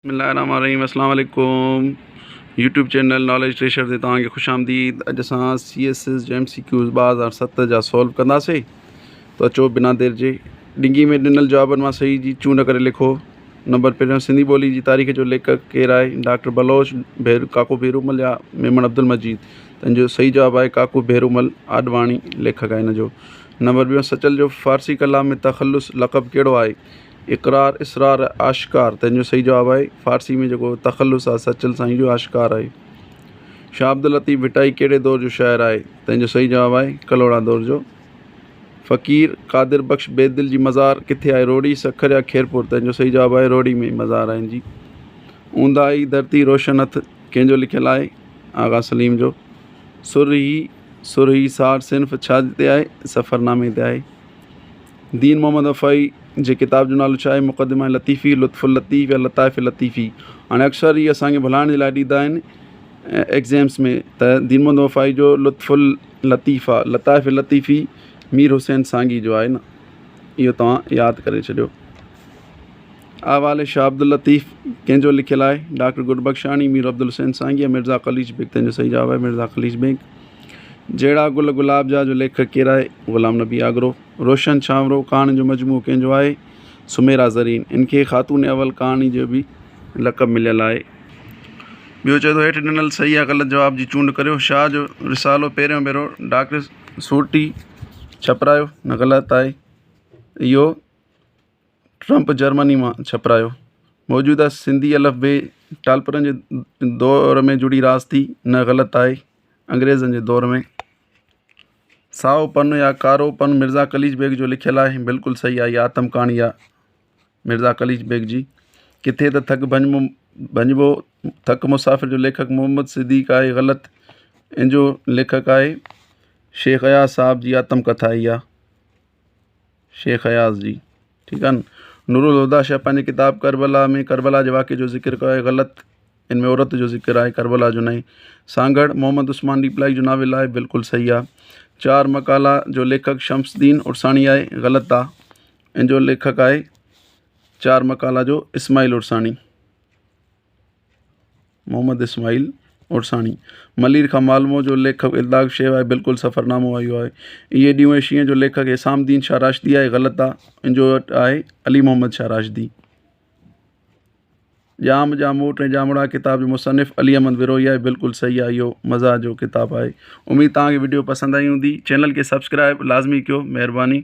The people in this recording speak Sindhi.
بسم الله الرحمن الرحيم اسلام عليڪم يوٽيوب چينل ناليج ٽريشر تي توهان کي خوش آمديد اڄ اسان سي ايس ايس جي ايم سي ڪيوز 2007 جا سالو ڪنداسين ته اچو بنا دير جي ڊنگي ۾ ڏنل جوابن مان صحيح جي چونڊ ڪري لکو نمبر پهريون سنڌي ٻولي جي تاريخ جو ليکڪ ڪير آهي ڊاڪٽر بلوچ ڀير ڪاڪو ڀيرومل يا ميمڻ عبدالمجيد تنهن جو صحيح جواب آهي ڪاڪو ڀيرومل آڏواڻي ليکڪ آهي هن جو نمبر ٻيو سچل جو فارسي ڪلام ۾ تخلص لقب ڪهڙو آهي اقرار، اسرار، آشڪار، تنهن جو صحيح جواب آهي فارسي ۾ جيڪو تخلص آهي سچل سائين جو آشڪار آهي. شاهه عبداللطيف ڀٽائي ڪهڙي دور جو شاعر آهي؟ تنهن جو صحيح جواب آهي ڪلهوڙا دور جو. فقير قادر بخش بيدل جي مزار ڪٿي آهي؟ روهڙي، سکر يا خيرپور؟ تنهن جو صحيح جواب آهي روهڙي ۾ مزار آهي ان جي. اونداهي ڌرتي روشن هٿ ڪنهن جو لکيل آهي؟ آغا سليم جو. سرهي سرهي سار صنف ڇا تي آهي؟ سفرنامي تي آهي. دين محمد وفائي جي ڪتاب جو نالو ڇا آهي؟ مقدمه لطيفي، لطف اللطيف يا لطائف لطيفي. هاڻي اڪثر هي اسان کي ڀلائڻ جي لاء ڏيندا آهن ايگزيمس ۾ ته دين محمد وفائي جو لطف اللطيف آهي لطائف لطيفي مير حسين سانگي جو آهي نه اهو توهان ياد ڪري ڇڏيو. احوال شاهه عبداللطيف ڪنهن جو لکيل آهي؟ ڊاڪٽر گربخشاڻي، مير عبدالحسين سانگي يا مرزا قليچ بيگ؟ تنهن جو صحيح جواب آهي مرزا قليچ بيگ. جهڙا گل گلاب جا جو ليکڪ ڪير آهي؟ غلام نبي آگرو. روشن ڇانورو ڪهاڻين جو مجموعو ڪنهن جو آهي؟ سميرا زرين. ان کي خاتون اول ڪهاڻي جو به لقب مليل آهي. ٻيو چئي ٿو هيٺ ڏنل صحيح يا غلط جواب جي چونڊ ڪريو. شاهه جو رسالو پهريون ڀيرو ڊاڪٽر سورٺي ڇپرايو؟ نه غلط آهي. اهو ٽرمپ جرمني مان ڇپرايو. موجوده سنڌي الف بي ٽالپرن جي دور ۾ جڙي راس ٿي، نه غلط آهي، انگريزن جي دور ۾. سائو پن يا ڪارو پن مرزا قليچ بيگ جو لکيل آهي، بلڪل صحيح آهي، اها آتم ڪهاڻي آهي مرزا قليچ بيگ جي. ڪٿي ته ٿڪ ڀڃبو ٿڪ مسافر جو ليکڪ محمد صديق آهي، غلط، ان جو ليکڪ آهي شيخ اياز صاحب جي آتم ڪٿا اها. شيخ اياز جي ٺيڪ آهي نه نور الهديٰ شاهه پنهنجي ڪتاب ڪربلا ۾ ڪربلا جي واقعي جو ذڪر ڪيو آهي غلط ان ۾ عورت جو ذڪر آهي ڪربلا جو ناهي سانگهڙ محمد عثمان ڏيپلائي جو ناول آهي بلڪل صحيح آهي چار مقالا جو ليکڪ شمس الدين عرساڻي آهي غلط آهي ان جو ليکڪ آهي چار مقالا جو اسماعيل عرساڻي محمد اسماعيل عرساڻي، ملير کان مالمو جو ليکڪ الطاف شيخ آهي بلڪل سفرنامو آيو آهي. اهي ڏينهن اهي شينهن جو ليکڪ حسام الدين شاهه راشدي آهي غلط آ ان جو آهي علي محمد شاهه راشدي. ڄام ڄاموٽ ۽ ڄامڙا ڪتاب جو مصنف علي احمد بروهي آهي بلڪل صحيح آهي اهو مزاح جو ڪتاب آهي. اميد توهان کي وڊيو پسند آئي هوندي چينل کي سبسڪرائب لازمي ڪيو مهرباني.